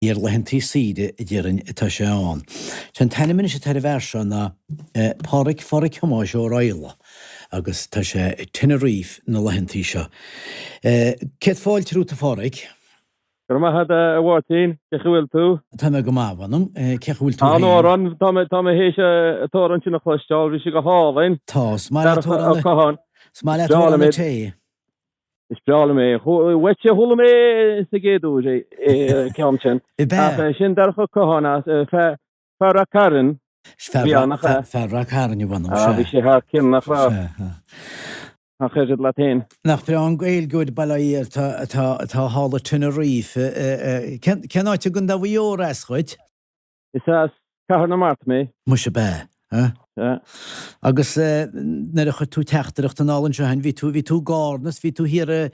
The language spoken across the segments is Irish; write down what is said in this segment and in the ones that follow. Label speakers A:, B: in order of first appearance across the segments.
A: Ní ar laethantaí saoire, a déarfainn, atá sé ann. Sé an t-ainm anois atá ar an bhfear seo ná Pádhraic Pháraic Thomáis Ó Raghallaigh agus tá sé i Tenerife na laethantaí seo. Céad fáilte romhat a Pháraic.
B: Go raibh maith agat a Mháirtín, cén chaoi a bhfuil tú?
A: Tá mé go maith, mh'anam. Cén chaoi a bhfuil tú féin?
B: An-amhrán, tá mé, tá mé théis an t-amhrán sin a chloisteáil, bhí sé go hálainn.
A: Tá, is maith leat amhrán, is maith leat amhrán an tae.
B: Is breá liom é. Uaitse a chuala mé sa gcéad uair é, an ceann sin.
A: Ab ea?
B: Ach sin Darach Ó Catháin as, fear Ráth Cairn.
A: Fear Ráth Cairn, a mh'anam, sea.
B: Bhí sé thar cionn, nach raibh? Sea. Nach oiread leat féin.
A: Nach breá an Gaeilgeoir, bail ó Dhia air, atá atá thall i Tenerife. Cén áit i gContae Mhaigh Eo as dhuit?
B: Is as Cathair na Mart mé.
A: Muise ab ea, a?
B: Sea.
A: Agus nuair a chuir tú teachtaireacht anall anseo féin, bhí tú, bhí tú i gCarna is bhí tú thiar i,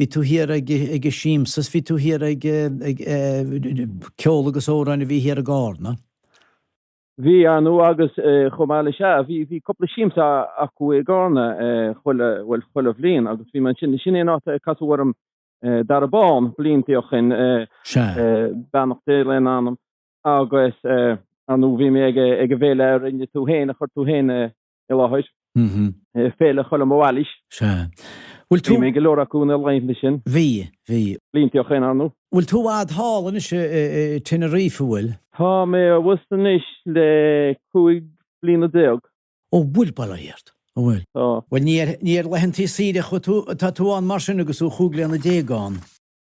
A: bhí tú thiar ag, ag an siamsa is bhí tú thiar ag, ag, ceol agus amhráin a bhí thiar i gCarna.
B: Bhí, ar ndóigh, agus chomh maith leis, sea, bhí, bhí cúpla siamsa acu i gCarna chuile, bhuel, chuile bhliain agus bhí mé ansin, sin é an áit a casadh orm Dara Bán blianta ó shin, beannacht Dé lena anam, agus ar ndóigh bhí mé ag, ag an bhféile a rinne tú féin, a chuir tú féin i láthair, Féile Choilm Bhailís.
A: Sea. Bhfuil
B: tú. Bhí mé ag go leor acu na laethanta sin.
A: Bhí, bhí.
B: Blianta ó shin, ar ndóigh.
A: Bhfuil tú i bhfad thall anois i Tenerife, an bhfuil?
B: Tá mé abhus anois le 15 bliana.
A: Ó bhfuil, bail ó Dhia ort. An bhfuil?
B: Tá.
A: Bhuel, ní ar, ní ar laethantaí saoire a chuaigh tú, atá tú ann mar sin agus thú 15 bliana ann.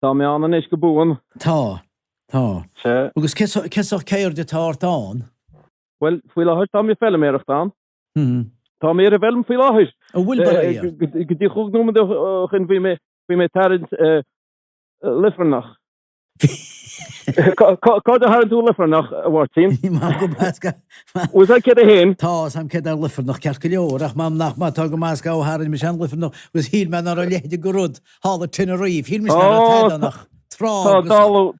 B: Tá mé ann anois go buan.
A: Tá, tá.
B: Sea.
A: Agus cé, cé sórt ceird atá ort ann?
B: Bhuel, faoi láthair tá mé ag feilméaracht ann. Tá mé ar an bhfeilm faoi láthair.
A: An bhfuil, bail ó Dhia
B: ort? Go dtí chúig nóiméad ó shin bhí mé, bhí mé ag tarraingt luifearnach. Cá fhad a tharraing tú luifearnach, a Mháirtín?
A: M'anam go measca.
B: Bhfuil a fhios agat céard é féin?
A: Tá, 's a'm céard é luifearnach ceart go leor, ach m'anam nach maith, tá go measca ó tharraing mise an luifearnach agus shíl mé ná raibh a leithéid de rud thall i Tenerife, shíl mise ná raibh tada ann ach trá
B: agus.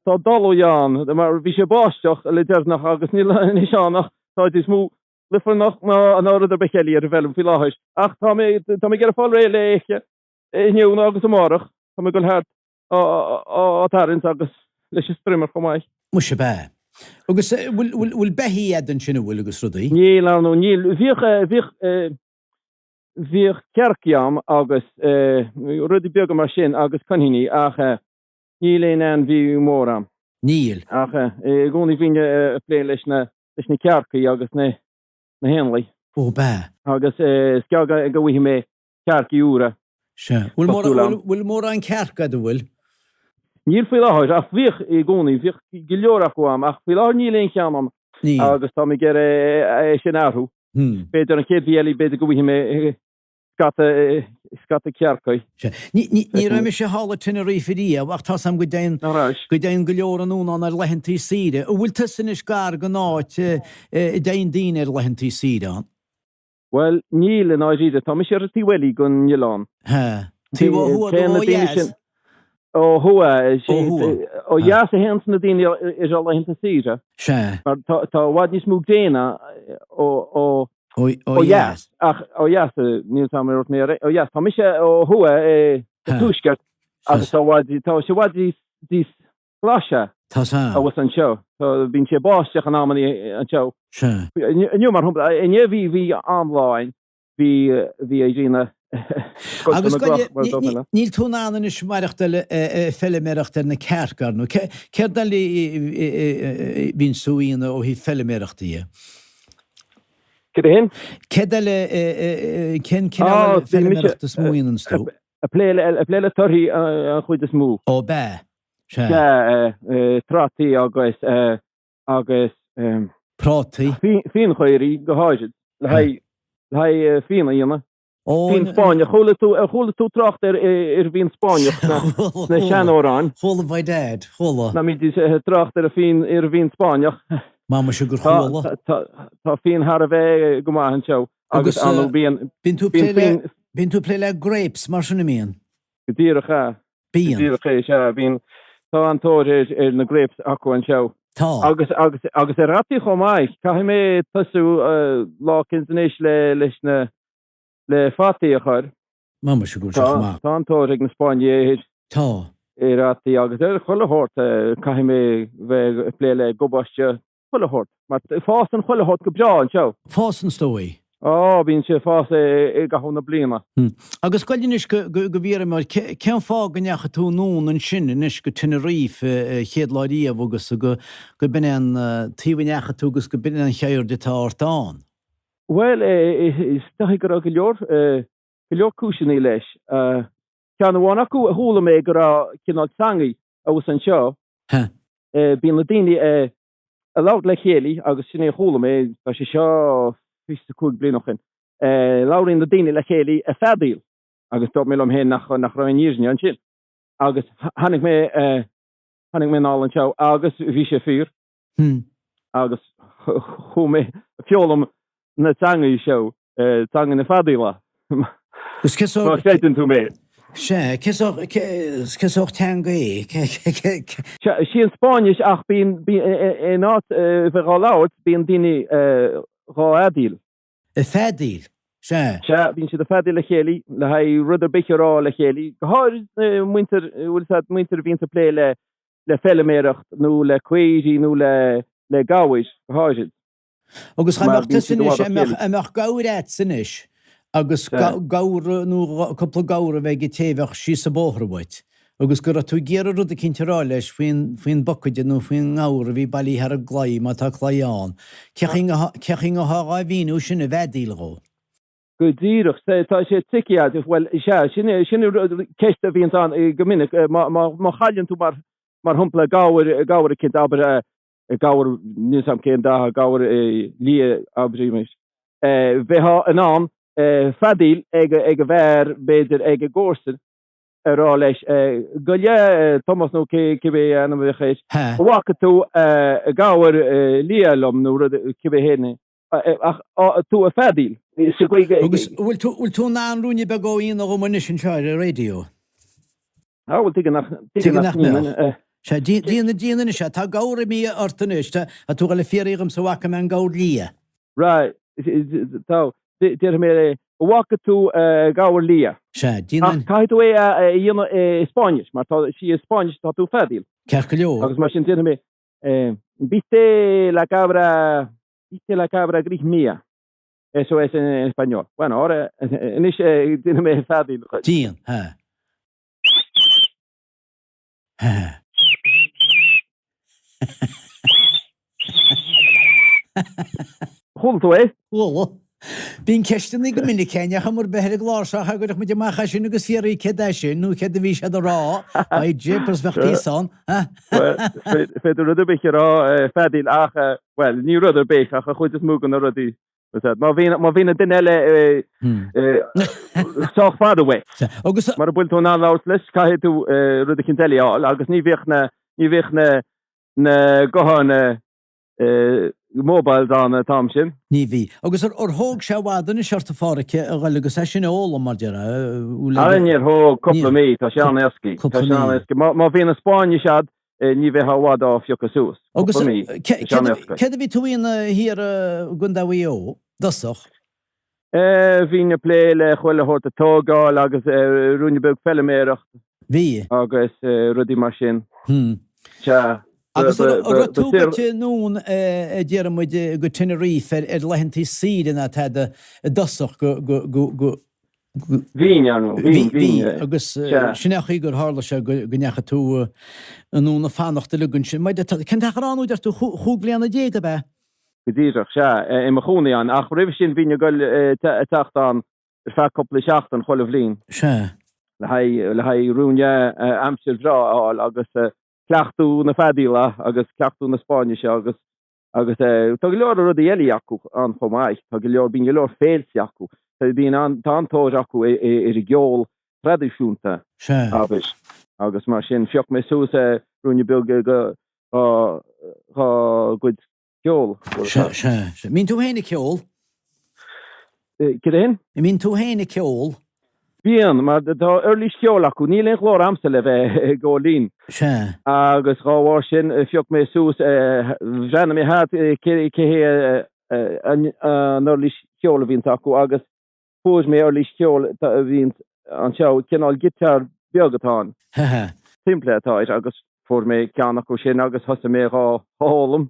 B: Tá dalladh ann, mar bhí sé ag báisteach le deireanach agus níl anois ann ach tá níos mó luifearnach ná rud ar bith eile ar an bhfeilm faoi láthair. Ach tá mé, tá mé ag iarraidh fáil réidh léi inniu nó agus amárach. Tá mé ag dul thart á tarraingt agus leis an strimmer chomh maith.
A: Muise ab ea. Agus bhfuil, bhfuil, bhfuil beithígh a'd ansin, an bhfuil, agus rudaí?
B: Níl, ar ndóigh, níl. Bhíodh, bhíodh, bhíodh cearcaí a'm agus rudaí beaga mar sin agus coiníní ach níl aon ainmhí mór a'm.
A: Níl.
B: Ach i gcónaí bhínn ag plé leis na, leis na cearcaí agus na, na héanlaith.
A: Ó, ab ea.
B: Agus is gearr go bhfaighidh mé cearcaí úra.
A: Sea. Bhfuil mórán, bhfuil mórán cearc a'd, an bhfuil?
B: Níl faoi láthair, ach bhíodh i gcónaí, bhíodh go leor acu a'm, ach faoi láthair níl aon cheann a'm.
A: Níl.
B: Agus tá mé ag iarraidh é sin a athrú. B'fhéidir an chéad mhí eile, b'fhéidir go bhfaighidh mé scata, scata cearcaí.
A: Sea. Ní, ní, ní raibh mise thall i Tenerife riamh, ach tá's a'm go dtéann, go dtéann go leor anonn ann ar laethantaí saoire. An bhfuil tusa anois gar don áit a dtéann daoine ar laethantaí saoire ann?
B: Bhuel, níl, i ndáiríre. Tá mise ar an taobh eile den oileán.
A: Ha. Taobh ó thuaidh nó ó dheas?
B: Ó thuaidh.
A: Ó thuaidh.
B: Ó dheas a théanns na daoine ar a laethanta saoire.
A: Sea.
B: Mar tá i bhfad níos mó gréine ó
A: ó dheas.
B: Ach ó dheas, níl 's a'm ar mé ó dheas. Tá mise ó thuaidh sa tuaisceart agus tá sé i bhfad níos glaise
A: Tá sa.
B: abhus anseo. Tá, bíonn sé ag báisteach in amannaí anseo.
A: Sea.
B: Inniu, mar shampla, inné bhí, bhí an-lá againn, bhí, bhí an ghrian ag scoilteadh
A: Agus
B: na
A: goile,
B: gcloch, mar a dócha le.
A: níl tú in ann anois maireachtáil ag feiliméireacht ar na cearca, ar ndóigh. Céard eile a bhíonn tú a dhéanamh ó thaobh feiliméireachta dhe?
B: Céard é sin?
A: Céard eile, cén cineál
B: Á, bhí mise
A: feiliméireachta is mó a dhéananns tú?
B: ag plé le, ag plé le torthaí an chuid is mó.
A: Ó, b'ea.
B: Sea. Sea, trátaí agus, agus.
A: Prátaí.
B: Fíonchaoraí go háirid, le haghaidh, le haghaidh fíon a dhéanamh.
A: Ó.
B: Fíon Spáinneach. Chuala tú, ar chuala tú trácht ar, ar bhfíon Spáinneach sna, sna seanamhráin?
A: Chuala by dad, chuala.
B: Ná mbídís ag trácht ar an fíon, ar an bhfíon Spáinneach.
A: M'anam muise gur
B: chuala. Tá, tá, tá fíon thar a bheith go maith anseo.
A: Agus,
B: Agus, ar ndóigh, bíonn,
A: bíonn tú ag plé le, bíonn tú ag plé le grapes mar sin, an mbíonn?
B: Go díreach é.
A: Bíonn.
B: Go díreach é, sea, bíonn. Tá an-tóir ar, ar na grapes acu anseo.
A: Tá.
B: Agus, agus, agus ar fhataí chomh maith. Caithfidh mé tosú lá eicínt anois le, leis na, le fataí a chur.
A: M'anam muise go bhfuil sé chomh maith.
B: Tá, tá an-tóir ag na Spáinnigh air.
A: Tá.
B: Ar fhataí agus ar chuile shórt, caithfidh mé bheith ag plé le gabáiste, chuile shórt. Mar fásann chuile shórt go breá anseo.
A: Fásann is dóigh.
B: Á, bíonn sé ag fás i gcaitheamh na bliana.
A: Agus goil anois go bhfiafraí díot, cén fáth go ndeachaigh tú anonn ansin anois go Tenerife an chéad lá riamh agus go b'in é an taobh a ndeachaigh tú agus go b'in é an cheird atá ort ann?
B: Bhuel, is dóigh go raibh go leor, go leor cúiseanna leis. Ceann amháin acu a chuala mé go raibh cineál teangaidh abhus anseo. Bíonn na daoine ag labhairt le chéile agus sin é a chuala mé, tá sé seo 25 bliain ó shin, labhraíonn na daoine le chéile ag feadaíl agus dúirt mé liom féin nach raibh aon fhírinne ansin. Agus tháinig mé, tháinig mé anall anseo agus bhí sé fíor. Agus chuaigh mé ag foghlaim na teangaí seo, teanga na feadaíola, má chreideann tú mé.
A: Sea, cé sórt teanga é?
B: Sea, sí an Spáinnis ach bíonn, in áit a bheith dhá labhairt, bíonn daoine dhá fheadaíl.
A: Ag feadaíl, sea.
B: Sea, bíonn siad ag feadaíl le chéile le haghaidh rud ar bith a rá le chéile, go háirid muintir, bhfuil fhios agat, muintir a bhíonns ag plé le le feiliméireacht nó le caoirigh nó le le gabhair, go háirid.
A: Agus dá mbeadh tusa anois, dá mbeadh gabhar a'dsa anois agus gabhar nó cúpla gabhar a bheith ag téimheacht síos an bóthar uait agus go raibh tú ag iarraidh rud eicínt a rá leis faoin faoin bpocaide nó faoin ngabhar a bhí bailithe thar an gclaí, má tá claí ann, cé chaoi a ngabhfá dhá mhíniú sin i bhfeadaíl dhó?
B: Go díreach. Tá sé tricky, bhuel, sea, sin sin an ceist a bhíonns ann go minic. Má má chailleann tú mar mar shampla gabhar gabhar eicínt, abair gabhar, níl 's a'm cén dath, gabhar liath, abraimis, bheifeá in ann feadaíl ag ag an bhfear, b'fhéidir ag an gcomharsan, a rá leis, gabh i leith Tomás nó cé cibé ainm a bheadh air, an bhfaca tú gabhar liath liom nó rud cibé héin é. Ach tú ag feadaíl.
A: Sa gcaoi go. Agus bhfuil tú, bhfuil tú in ann ruainne beag a dhéanamh dhom anois anseo ar an raidió?
B: Á, bhuel, tuige nach, tuige nach
A: mbeadh. Sea, déan, déan anois é. Tá gabhar imithe ort anois. Tá, tá tú ag dul a fiafraí dhomsa an bhfaca mé an gabhar liath.
B: Right, tá, déarfaidh mé é, an bhfaca tú gabhar liath?
A: Sea, déan
B: an. Ach caithfidh tú é a dhéanamh i Spáinnis, mar tá sí i Spáinnis atá tú ag feadaíl.
A: Ceart go leor.
B: Agus mar sin déarfaidh mé, Viste la cabra, viste la cabra gris mía. Eso es en español. Bueno, ahora, anois déanfaidh mé feadaíl
A: dhuit. Déan, ha. Ha.
B: Chuala tú é?
A: Chuala. Bíonn ceisteanna go minic againn ach mar bheith ar an gclár seo cha gcuirfeadh muid amach é sin agus fiafraí céard é sin nó céard a bhí siad a rá. By jeepers bheadh píosa ann.
B: Bhuel, is féidir rud ar bith a rá feadaíl ach, bhuel, ní rud ar bith ach an chuid is mó de na rudaí. Má bhíonn má bhíonn an duine eile sách fada uait,
A: Agus
B: mura bhfuil tú in ann labhairt leis, caithfidh tú rud eicínt eile a fháil agus ní bhíodh na ní bhíodh na na gutháin mobiles ann an t-am sin.
A: Ní bhí. Agus ar thóg sé i bhfad anois ort a Pháraic a dhul agus é sin a fhoghlaim mar déarfá?
B: Ara níor thóg, cúpla mí, tá sé an-éascaí. Tá sé an-éascaí. Má bhíonn an Spáinnis a'd, ní bheifeá i bhfad á phiocadh suas.
A: Agus Cúpla mí, tá sé an-éascaí. céard a bhí tú a dhéanamh thiar i gContae Mhaigh Eo, i dtosach?
B: Bhínn ag plé le chuile shórt ag tógáil agus ruainne beag feiliméireacht.
A: Bhí.
B: Agus rudaí mar sin.
A: Sea. Agus an raibh tú goite anonn a déarfaidh muid go Tenerife ar laethantaí saoire ná tada i dtosach go, go, go, go.
B: Bhínn, ar ndóigh. Bhínn,
A: bhí. Agus sin é an chaoi gur tharla sé go ndeachaigh tú anonn ag fanacht uilig ansin. Cén t-achar ann a deir tú, chúig bhliana déag ab ea?
B: Go díreach, sea, i mo chónaí ann. Ach roimhe sin bhínn ag goil ag teacht ann ar feadh cúpla seachtain chuile bhliain.
A: Sea.
B: Le haghaidh, le haghaidh ruainne aimsir bhreá a fháil agus cleachtadh na feadaíola agus cleachtadh na Spáinnise agus, agus tá go leor rudaí eile acu ann chomh maith. Tá go leor, bíonn go leor féilte acu. Bíonn an, tá an-tóir acu ar an gceol traidisiúnta.
A: Sea.
B: Abair. Agus mar sin, phioc mé suas ruainne beag go, dhá gcuid ceoil.
A: Sea, sea, sea. Mbíonn tú féin ag ceol?
B: Céard é sin?
A: Mbíonn tú féin ag ceol?
B: Bíonn, mar tá uirlis cheoil acu. Níl aon ghlór a'msa le bheith ag gabháil fhoinn.
A: Sea.
B: Agus dhá bharr sin, phioc mé suas, bhreathnaigh mé thart cé hé an uirlis cheoil a bhíonns acu agus fuair mé uirlis cheoil a bhíonns anseo, cineál giotár beag atá ann. simplí atá air agus fuair mé ceann acu sin agus thosaigh mé dhá fhoghlaim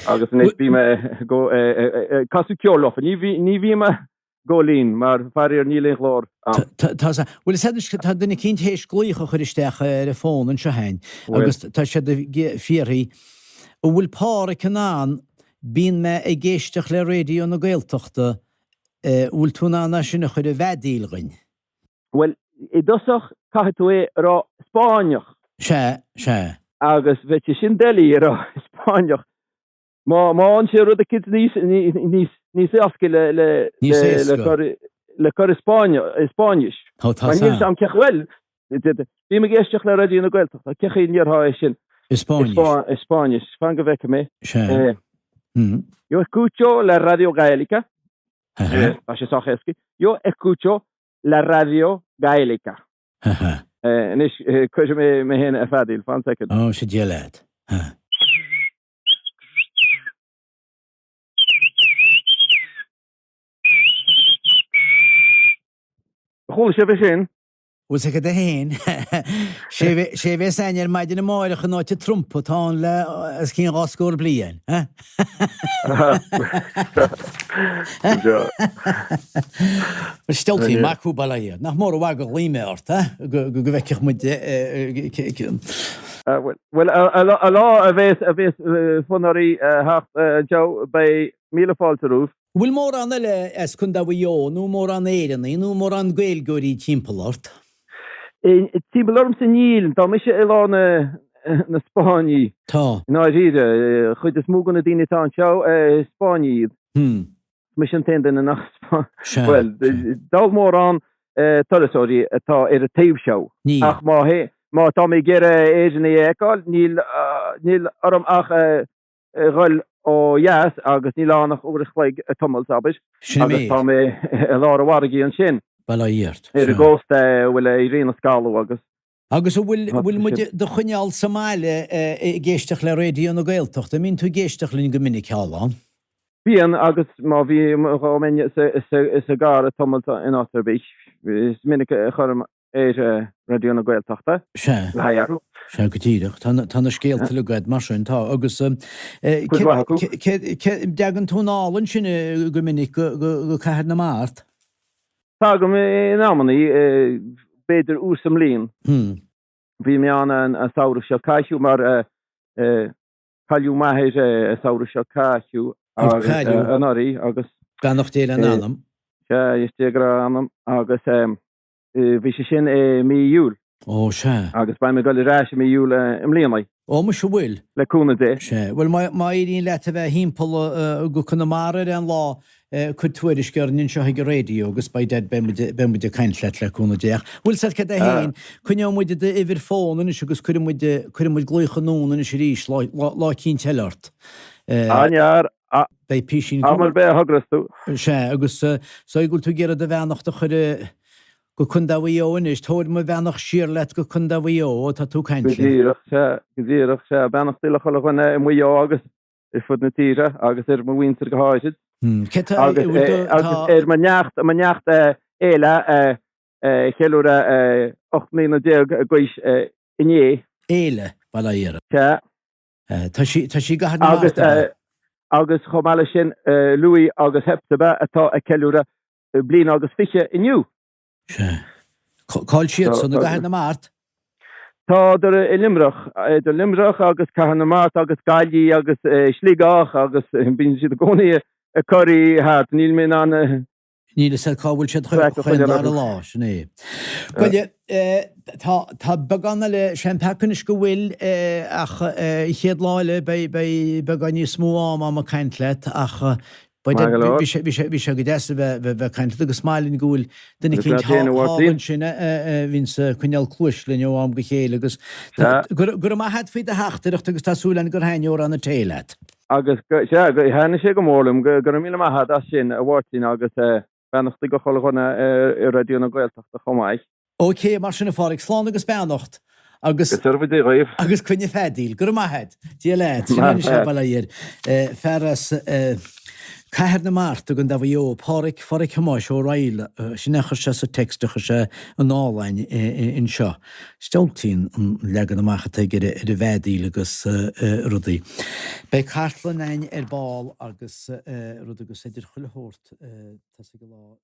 B: agus anois bím ag casadh ceoil leofa. Ní bhím ag gabháil fhoinn mar faraor níl aon ghlór
A: a'm. Tá a bhfuil fhios a'd tá duine eicínt théis glaoch a chur isteach ar an bhfón anseo a'inn agus tá siad ag fiafraí an bhfuil Pádhraic in ann bíonn mé ag éisteacht le Raidió na Gaeltachta an bhfuil tú in ann é sin a chur i bhfeadaíl dhuinn?
B: Bhuel, i dtosach caithfidh tú é a rá i Spáinneach.
A: Sea, sea.
B: Agus bheadh sé sin doiligh a rá i Spáinneach. Má má fhaigheann sé rud eicínt níos, níos, níos éasca le, le,
A: Níos
B: le, le
A: éasca.
B: cur, le cur i Spáinne, i Spáinnis.
A: Tá, tá
B: Mar níl
A: sea.
B: 'fhios a'm cén chaoi, bhuel, bím ag éisteacht le Raidió na Gaeltachta, cén chaoi a ndéarfá é sin
A: I
B: i
A: Spáinnis.
B: Spá, i Spáinnis. Fan go bhfeicfidh mé.
A: Sea.
B: Eh, Yo escucho la radio gaélica. Tá sé sách éasca. Yo escucho la radio gaélica. Anois, cuirfidh mé mé féin ar feadaíl. Fan soicind.
A: Ó, sea, Dia leat.
B: Chuala sibh é sin?
A: Bhfuil 's agat é féin? Sé a bheas a'inn ar maidin amáireach in áit an trumpa atá ann le os cionn 2 scór bliain. Stealltaí mac thú, bail ó Dhia ort. Nach mór an mhaith gur ghlaoigh mé ort, eh? Go bhfeicfeadh muid.
B: Bhuel, an lá a bheas fonn oraibh theacht anseo, beidh míle fáilte romhaibh.
A: An bhfuil mórán eile as Contae Mhaigh Eo nó mórán Éireannaigh nó mórán Gaeilgeoirí timpeall ort?
B: Timpeall ormsa níl. Tá mise i lár na Spáinní.
A: Tá.
B: I ndáiríre, an chuid is mó de na daoine atá anseo, is Spáinnigh iad. Mise an t-aon duine nach
A: Sea.
B: Bhuel, dall mórán turasóirí atá ar an taobh seo.
A: Níl.
B: Ach má má tá mé ag iarraidh Éireannaigh a fheiceáil, níl níl orm ach dhul ó dheas agus níl ann ach uair a chloig ag tiomáint, abair,
A: Sin
B: agus
A: é.
B: tá mé i lár an mhargaidh ansin.
A: Bail ó Dhia ort.
B: Ar an
A: Sea.
B: gcósta a bhfuil an ghrian ag scalladh agus.
A: Agus an bhfuil,
B: Tá
A: bhfuil muid
B: sin.
A: do choinneáil sa mbaile ag éisteacht le Raidió na Gaeltachta? An mbíonn tú ag éisteacht linn go minic thall ann?
B: Bíonn, agus má bhí, dhá mbeinn sa gcarr ag tiomáint in áit ar bith, is minic a chuirim ar Raidió na Gaeltachta.
A: Sea.
B: Le haghaidh athrú.
A: Sea, go díreach. Tá tá na scéalta uilig agat mar sin, tá. Agus
B: Cuid mhaith acu.
A: cé, dtagann tú anall ansin go minic go, go, go Cathair na Mart?
B: Tagaim in amannaí, b'fhéidir uair sa mbliain. Bhí mé ann an samhradh seo caite mar cailleadh m'athair an samhradh seo caite
A: Ar cailleadh?
B: anuraidh agus.
A: Beannacht Dé lena anam.
B: Sea, is Dé go raibh a anam agus. Bhí sé sin i mí Iúil.
A: Ó, sea.
B: Agus beidh mé ag dul ar ais i mí Iúil i mbliana.
A: Ó, muise bhfuil?
B: Le cúnamh Dé.
A: Sea. Bhuel, má éiríonn leat a bheith thimpeall go Conamara ar aon lá, cuir tuairisc orainn anseo ag an raidió agus beidh dead, beidh muid, beidh muid ag caint leat le cúnamh Dé. Ach, bhfuil 's agat céard é féin, coinneoidh muid d'uimhir fóin anois agus cuirfidh muid, cuirfidh muid glaoch anonn anois arís lá, lá, lá eicínt eile ort.
B: An-fhear,
A: Beidh písín.
B: Am ar bith a thogras tú.
A: Sea, agus is dóigh go bhfuil tú ag iarraidh do bheannacht a chur go Contae Mhaigh Eo anois. Tabhair mo bheannacht siar leat go Contae Mhaigh Eo ó tá tú ag caint
B: Go
A: linn.
B: díreach, sea, go díreach, sea. Beannachtaí le chuile dhuine i Maigh Eo agus ar fud na tíre agus ar mo mhuintir go háirid.
A: Cé tá,
B: Agus
A: bhfuil do, tá.
B: agus ar mo neacht, mo neacht Éile a cheiliúradh 18 mbliana d'aois inné.
A: Éile, bail ó Dhia uirthi.
B: Sea.
A: Tá sí, tá sí i gCathair na Mart, ab ea?
B: Agus chomh maith leis sin, Louis agus Hepzibah atá ag ceiliúradh bliain agus 20 inniu.
A: Sea. Cá bhfuil siadsan, i gCathair na Mart?
B: Tádar i Luimneach, idir Luimneach agus Cathair na Mart agus Gaillimh agus Sligeach agus bíonn siad i gcónaí ag corraí thart. Níl mé in ann
A: Níl fhios agat cá bhfuil siad chaon dara lá, sin é. Bhuel, tá, tá beagán eile, sé an peaca anois go bhfuil ach an chéad lá eile beidh, beidh beagán níos mó am a'm ag caint leat ach beidh, bhí sé, bhí sé, bhí sé go deas a bheith, bheith ag caint leat agus maith linn go bhfuil duine eicínt thall ansin a bhíonns ag coinneáil cluais linn ó am go chéile agus go raibh maith a't faoi do theachtaireacht agus tá súil againn gur thaitnigh Amhrán an Tae leat.
B: Agus, sea, thaitnigh sé go mór liom, go raibh míle maith agat as sin, a Mháirtín, agus beannachtaí go chuile dhuine i Raidió na Gaeltachta chomh maith.
A: OK, mar sin a Pháraic, slán agus beannacht, agus.
B: Go dearfa Dia dhaoibh.
A: Agus coinnigh feadaíl. Go raibh maith a't. Dia leat. Sin anois é, bail ó Dhia air. Fear as. Cathair na Mart i gContae Mhaigh Eo, Páraic Pháraic Thomáis Ó Raghallaigh, sin é a chuir sé sa text a chuir sé anall a'inn anseo. Is diabhaltaí an leagan amach atá aige ar an bhfeadaíl agus rudaí. Beidh cartlann a'inn ar ball agus rud agus idir chuile shórt, tá ag an lá.